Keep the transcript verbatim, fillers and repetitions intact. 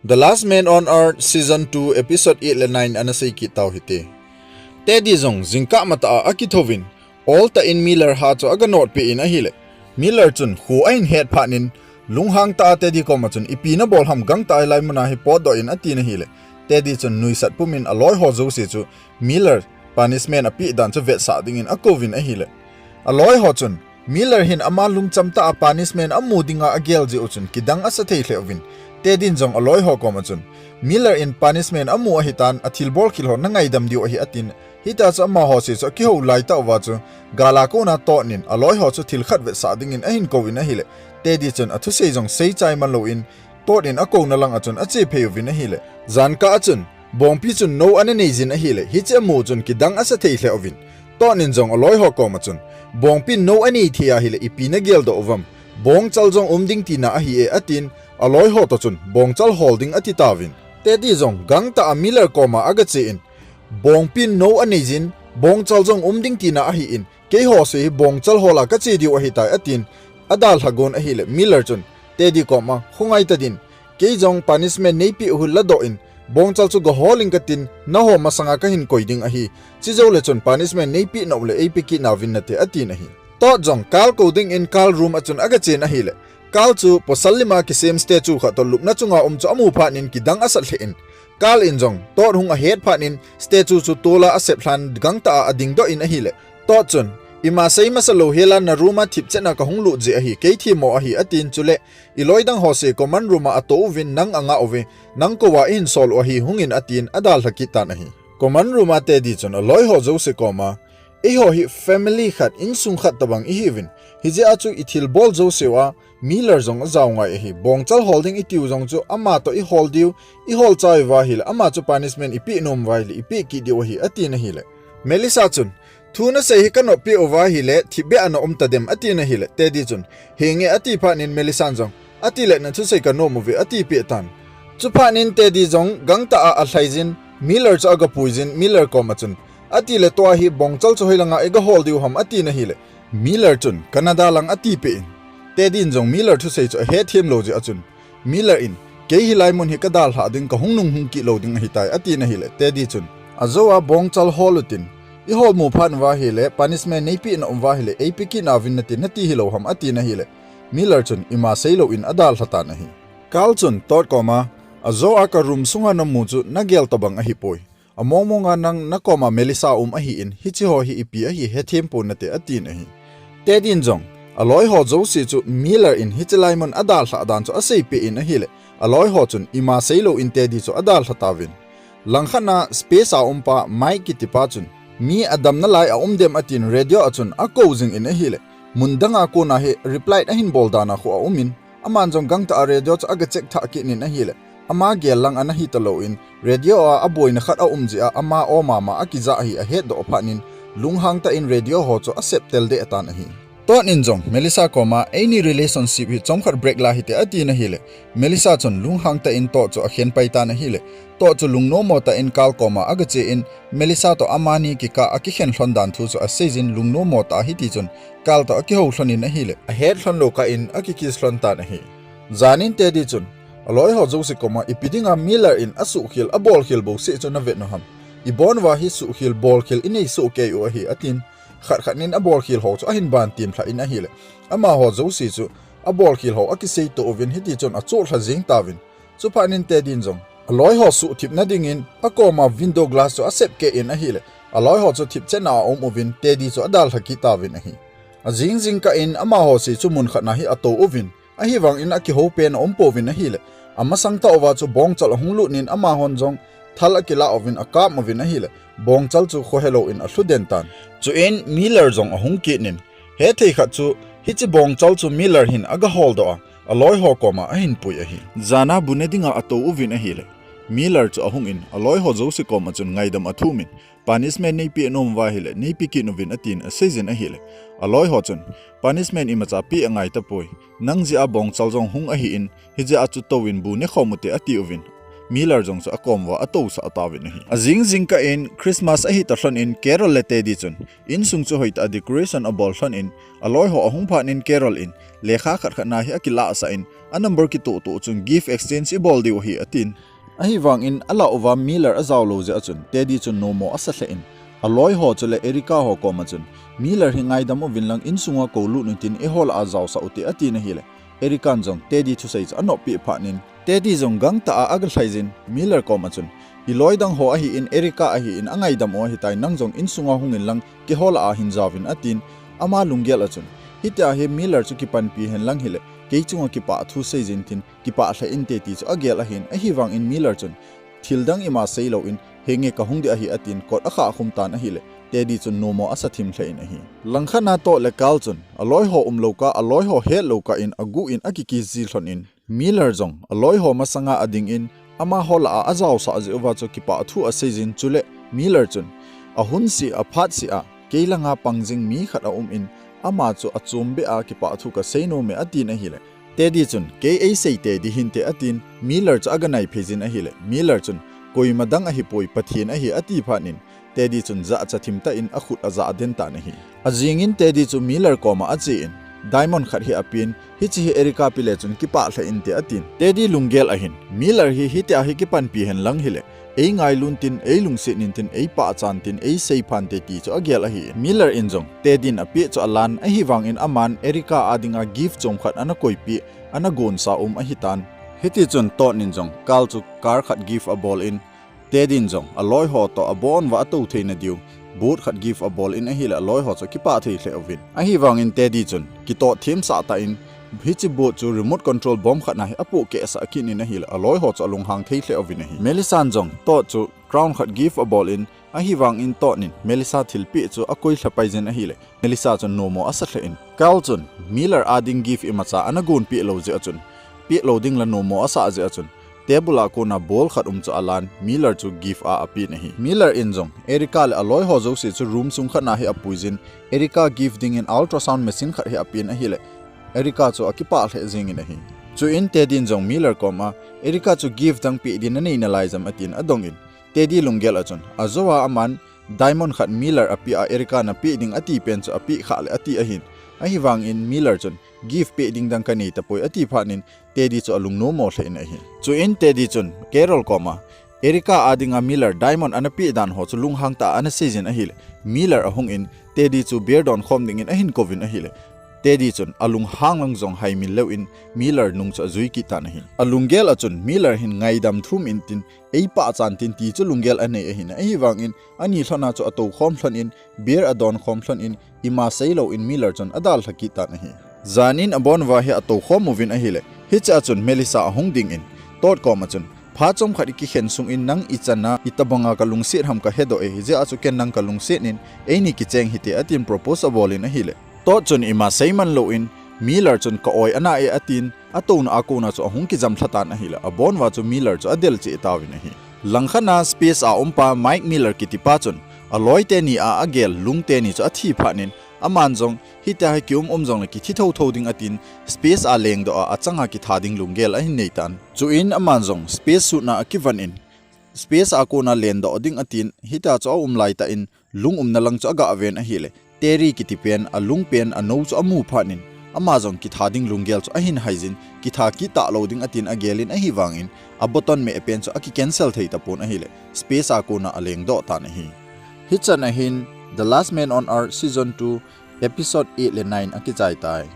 The Last Man on Earth Season two Episode eight le nine ana sei kit tau hite. Teddy jong jingkah matah a akithouvin, oltah in Miller ha chu aga notpeh in ahile, Miller chun kho ahin het phat in, lunghang tah a Teddy koma chun, ipi nabol ham, gangtah a hilai muna hi potdoh in, atin ahile, Teddy chun nuisat pumin aloiho jouse chu Miller punishment apeh dan chu vetsah dingin akouvin ahile, aloiho chun Miller hin ama lungcham tah a punishment amu dinga agel jeh u chun kidang asa thei lheh uvin, Teddyn jong aloiho koma chun, Miller in punishment amu ahitan, athilbol khel ho nangaidam diu ahi, atin, hitia chu amaho se chu akihou laitah uva chu, gal a kona Todd in aloiho chu thil khat vetsah dingin ahin kouvin ahile, Teddy chun athusei jong seichai man louvin, Todd in akouna langa chun ache phei uvin ahile, jankah a chun, Bongpi chun nou ana neijin ahile, hiche amu chun kidang asa thei lheh uvin, Todd in jong aloiho koma chun, Bongpin nou anei thei ahile, ipi nageldoh uvam, bongchal jong um ding tina ahi e, atin, aloiho toh chun bongchal hol ding atitauvin, Teddy jong gangtah a Miller koma agache in, Bongpin nou aneijin, bongchal jong um ding tina ahin, keiho se hi bongchal hol a kache diu ahitai, atin, adalha gon ahile, Miller chun, Teddy koma, khongai tadin, kei jong punishment neipeh u hi ladoh in, bongchal chu gahol inge katin, nangho masanga kahin koi ding ahi, chujoule chun punishment neipeh nau le eipe kit nauvin nate, atin ahi. Todd jong Carl kou dingin Carl room a chun agachen ahile, Carl chu pasal lima kisem statue khat toh lupna chunga um chu amu phat in kidang asat lheh in, Carl in jong Todd hung ahet phat in statue chu tola asep lhan gangtah a adingdoh in ahile, Todd chun, ima sei masa lou hela na room a thipchetna kahung lut jeh ahi, kei themmo ahi, atin, chule, iloi dang ho se common room a atou uvin nang angah uve, nang kouva eihin sol u ahi, hungin, atin, adalha kit tan ahi. Common room a Teddy chun aloiho jouse koma, eiho hi family khat, insung khat tobang ihiuvin, hijeh a chu ithilbol jouseu a, Miller jong ajao ngai ahi, bongchal hol ding itiu jong chu, ama toh ihol diu, ihol chai uva ahile, ama chu punishment ipeh nom uva ahile, ipeh kit diu ahi, atin ahile, Melissa chun, thu nasei hi kanoppeh uva ahile, thipbeh a naum tadem, atin ahile, Teddy chun, henge, ati phat in Melissa jong, atile nathusei kanom uve, atipeh tan. Chuphat in Teddy jong gangtah a alhaijin, Miller chu agapuijin, Miller koma chun, atile tua hi bongchal chu hoilanga igahol diu ham, atin ahile, Miller chun, Canada lang, atipeh in, Teddyn jong Miller thusei chu ahethem lou jeh a chun, Miller in, kei hilai mun hi kadalhah ding, kahung nung hung kit lou ding ahitai, atin ahile, Teddy chun, ajou a bongchal hol utin, ihol mu phat uva ahile, punishment neipeh na um uva ahile, eipe kit nauvin nate, nati hilou ham, atin ahile, Miller chun ima seilou in adalha tan ahi. Carl chun Todd koma, ajou a ka room sunga namu chu nagel tobang ahipoi. Among monga nang nakoma Melissa um ahin, hicheho hi ipi ahi hethem pon nate, atin ahi. Teddyn jong, aloiho jouse chu Miller in hiche lai mun adalhah dan chu aseipeh in ahile, aloiho chun ima seilou in Teddy chu adalha tauvin. Langkhat na space a umpa Mike kitipa chun, mi adamna lai aum dem, atin radio a chun akou jingin ahile, mun danga kona hi reply ahin bol dan a khu aumin, aman jong gangtah a radio chu aga check thah kit in ahile, ama gel lang ana hita louvin, radio a aboina khat aum jeh a ama o mama akijah hi ahetdoh phat in, lunghang tah in radio ho chu asep tel deh tan ahi. Todd in jong Melissa koma, eini relationship hi chomkhat break la hite, atin ahile, Melissa chun lunghang tah in Todd chu akhen pai tan ahile, Todd chu lungnommo tah in Carl koma agache in, Melissa toh amani kikah a kikhen lhon dan thu chu aseijin, lungnommo tah a hiti chun Carl toh akihou lhon in ahile, ahet lhon lou kah in aki kiss lhon tan ahi. Jan in Teddy chun, aloiho jouse koma, ipi dinga Miller in asuhkhel, abolkhel bouseh chu navet u ham? Ibon uva hi suhkhel, bolkhel inei soh kei u ahi, atin, khat khat in abolkhel ho chu ahin ban tem lhah in ahile, amaho jouse chu abolkhel ho akiseito uvin, hiti chun achoh lha jeng tauvin. Chuphat in Teddyn jong aloiho suhthipna dingin akoma window glass chu asep keh in ahile, aloiho chu thipchetna a aum uvin, Teddy chu adalha kit tauvin ahi. Ajing jingkah in amaho se chu mun khat na hi atou uvin, ahivangin akihou pen aum pouvin ahile, amasang tah uva chu bongchal ahung lut in amahon jong thal akilah uvin akap uvin ahile, bongchal chu khohelou in alhu den tan. Chuin Miller jong ahung kit in, hethei khat chu hiche bongchal chu Miller hin aga holdoh a, aloiho koma ahin pui ahi. Jan a bu ne dinga atou uvin ahile, Miller chu ahung in, aloiho jouse koma chun ngaidam athum in, punishment neipeh nom uva ahile, neipe kit uvin, atin aseijin ahile, aloiho chun, punishment imacha peh angai tapoi, nang jeh a bongchal jong hung ahin, hijeh a chu touvin bu nekhom ute, ati uvin. Miller jong chu akom uva atousah tauvin ahi. Ajing jingkah in Christmas ahi ta lhon in Carol le Teddy chun insung chu hoitah a decoration abol lhon in, aloi ho ahung phat in Carol in lekha khat khat na hi akilahsah in, a number kitoh toh chun gift exchange ibol diu ahi atin. Ahivangin alah uva Miller ajao lou jeh a chun Teddy chun nomo asa lheh in, aloi ho chule Erica ho koma chun, Miller hi ngaidam uvin lang insunga koulut un tin eiho lah a jaosah ute atin ahile, Erica'n jong Teddy thusei chu anoppi phat in, Teddy jong gangtah a agalhai jin, Miller koma chun, iloi dang ho ahin, Erica ahin, angaidam u ahitai, nang jong insunga hung in lang keiho lah a hin jaovin atin, ama lunggel a chun, hitia hi Miller chu kipanpi hen lang hile, kei chunga kipah thu sei jin tin, kipah lheh inte ti chu agel ahin, ahivangin Miller chun, thil dang ima sei lou in, henge kahung ding ahi atin, kot akhah khum tan ahile, Teddy chun nomo asa thim lheh in ahi. Langkhat na Todd le Carl chun, aloi ho umlou kah, aloi ho hetlou kah in, aguh in akikis ji lhon in, Miller jong aloi ho masanga ading in, amaho lah a ajaosah jeh uva chu kipah thu asei jin, chule Miller chun, ahun seh a phat seh a, kei langa pang jing mi khat aum in, ama chu achom beh a kipah thu kasei nom e atin ahile, Teddy chun, kei eisei tei ding hinte atin, Miller chu aganai phei jin ahile, Miller chun, koima dang ahipoi, Pathen ahi ati phat in, Teddy chun jahcha thim tah in akhut ajah den tan ahi. Ajing in Teddy chu Miller koma ache in, diamond khat hi apen, hiche hi Erica pe le chun kipah lheh inte atin. Teddy lunggel ahin, Miller hi hitia hi kipanpi hen lang hile, eingailu intin, eilungset intin, eipahcha intin, eisei phante ti chu agel ahi. Miller in jong Teddy in apeh chu alan, ahivangin aman Erica a dinga gift chomkhat ana koipeh, ana gonsa um ahitan. Hitichun Todd in jong Carl chu car khat gift abol in, Teddy in jong aloi ho toh abon uva atou theina diu boat khat gift abol in ahile, aloi ho chu kipah thei lheh uvin. Ahivangin Teddy chun kitoh themsah tah in, hiche boat chu remote control bomb khat na hi apohkehsah kit in ahile, aloi ho chu alunghang thei lheh uvin ahi. Melissa in jong Todd chu crown khat gift abol in, ahivangin Todd in Melissa thilpeh chu akoi lhapai jin ahile, Melissa chun nomo asa lheh in, Carl chun Miller a ding gift imacha ana gonpeh lou jeh a chun, peh lou ding la nomo asah jeh a chun, table a kona bowl khat um chu alan, Miller chu gift a apen ahi. Miller in jong Erica le aloi ho jouse chu room sung khat na hi apui jin, Erica gift dingin ultrasound machine khat hi apen ahile, Erica chu akipah lheh jengin ahi. Chuin Teddy in jong Miller koma, Erica chu gift dang peh ding nanei nalai jam atin adongin, Teddy lunggel a chun, ajou a aman diamond khat Miller apeh a Erica napeh ding ati pen chu apeh khah le ati ahin, ahivangin Miller chun gift peh ding dang kanei tapoi ati phat in, Teddy chu alung nomo lheh in ahi. Chuin Teddy chun Carol koma, Erica a dinga Miller diamond ana peh dan ho chu lunghang tah a ana sei jin ahile, Miller ahung in Teddy chu beer don khom dingin ahin kouvin ahile, Teddy chun alunghang lang jong haimil leu in Miller nung chu ajui kit tan ahi. Alunggel a chun Miller hin ngaidam thum intin, eipahcha intin ti chu lunggel anei ahin, ahivangin ani lhon a chu atou khom lhon in, beer adon khom lhon in, ima sei lou in Miller chun adalha kit tan ahi. Jan in abon uva hi atou khom uvin ahile, hiche a chun Melissa ahung dingin, Todd koma chun, phat chomkhat ikikhen sung in nang ichan a, itobang a kalungset ham kahedoh e, hijeh a chu ken nang kalungset in, eini kicheng hite atin propose abol in ahile, Todd chun ima seiman lou in, Miller chun ka-oi ana e atin, atouna a kona chu ahung kijam lha tan ahile, abon uva chu Miller chu adel cheh tauvin ahi. Langkhat na space a umpa Mike Miller kitipa chun, aloi teni a agel lung teni chu athi phat in, aman jong hitia hi kium um jongle kithi thotho ding atin, space a lengdoh a achanga kitha ding lunggel ahin nei tan. Chuin aman jong space suit na akivon in, space a kona lendoh ding atin, hitia chu aum laitah in, lung umna lang chu agaven ahile, Terry kitipen, alung pen, anou chu amu phat in, ama jong kitha ding lunggel chu ahin haijin, kitha kit talou ding atin agel in ahivangin, a button meh pen chu aki cancel thei tapon ahile, space a kona alengdoh tan ahi. Hichan ahin The Last Man on Earth Season two, Episode eight le nine akichai tai.